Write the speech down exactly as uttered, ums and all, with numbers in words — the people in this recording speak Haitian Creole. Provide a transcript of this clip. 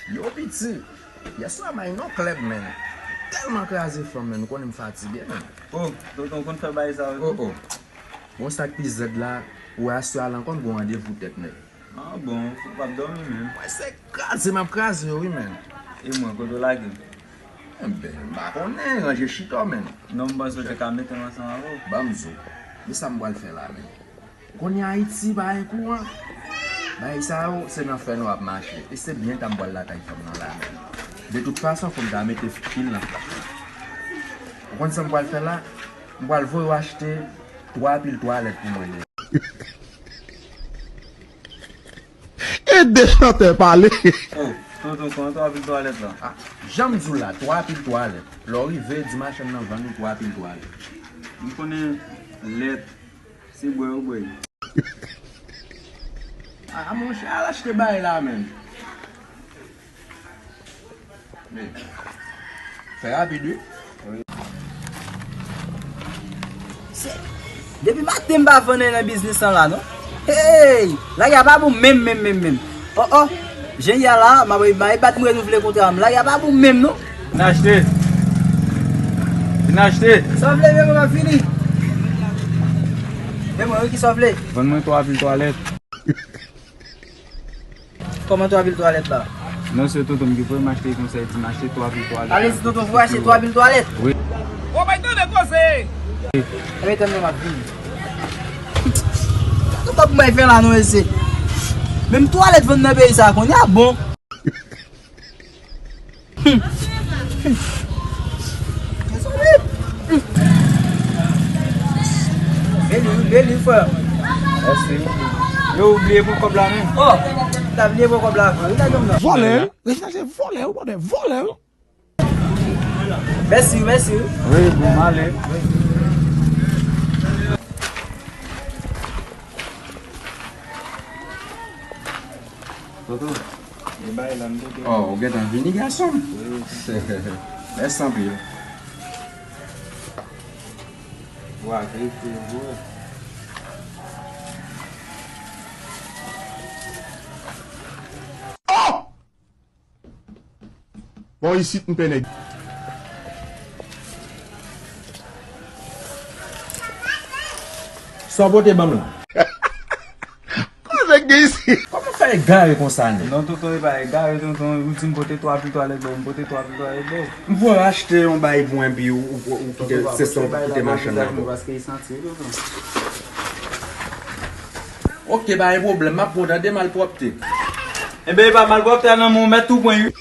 Yo piti, yèswa m al nan klèb, menn. Tèlman kraze fanm, menn, ou konnen m fatige, menn. Oh, tonton konn fè bagay sa yo tou? Oh, oh. Bon, sa k pi zèd la, ou wè aswè a la ankò m gen yon randevou tèt nèg. Ah bon, fò w p ap dòmi menm. Mwen se kraze m ap kraze yo wi, menn. E mwen, kote w lage m? Enben, m pa konnen, ranje chita w, menn. Non, m panse w te ka mete m ansanm avè w. Ban m di w, men sa m pral fè la, menn. Kounye a Ayiti pa gen kouran. Bagay sa yo, se nan fè nwa w ap mache. E se byen ta m pral lakay fanm nan la menm. De tout fason, fò m ta mete pil nan plat la. Ou konn sa m pral fè la? M pral voye w achte twa pil twalèt pou mwen. Ede chantè pale. Oh, tonton, koman twa pil twalèt la? Ah, jan m di w la, twa pil twalèt. Lè w rive, di machann nan vann ou twa pil twalèt. M konnen lèt. Se bwè yo bwè. Ah, monchè, al achte bagay la menm. Men, fè rapid, wi. Se, depi maten m pa vann anyen nan biznis lan la, non. Hey! Lage a pa bon menm, menm, menm, menm. Oh, oh! Jan yè la, m ap, m ap bat m renouvle kontra m. Lage a pa bon menm, non. Vin achte. Vin achte. Sa w vle, men mwen, m ap vini. Men mwen, wi, ki sa w vle? Vann mwen twa pil twalèt. Kòman twa pil twalèt la? Non, se tonton m ki voye m achte konsa, li di m achte twa pil twalèt. Ale, se tonton voye achte twa pil twalèt? Wi. Ou bay tande koze! Enben, tann mwen, m ap vini. Gade tonton pou mwen fè la, non, mesye. Menm twalèt vann nan peyi sa, kounye a bon. Beli, beli, frè. Mèsi. Yo, ou bliye pran kòb la, menm? Oh, ta bliye pran kòb la, frè. Ou ta jwenn nan. Vòlè, wi. Reginald se vòlè, wi, bòdè, vòlè, wi. Mèsi, mèsi, wi. Wi, bon, m ale. Tonton, e bay la, m te gen. Oh, ou gentan vini, gason m? Wi, wi. Mèsi anpil. Wa, rete, bro. Oh! Bon, isit, m pè nèg. Sa w pote ban m la? Koze k gen isit? Kòman w fè egare konsa, nèg? Non, tonton, e pa egare, tonton. Ou di m pote twa pil twalèt ba w, m pote twa pil twalèt ba w. M pou achte yon bay pou enpi ou, ou, ou kite, se sa w kite machann nan ba w. Paske li santi, wi, tonton. Oke, pa gen pwoblèm, m ap pran w tande malpwòpte. Enben, e pa malpwòpte a nan men w mèt tou pran, wi.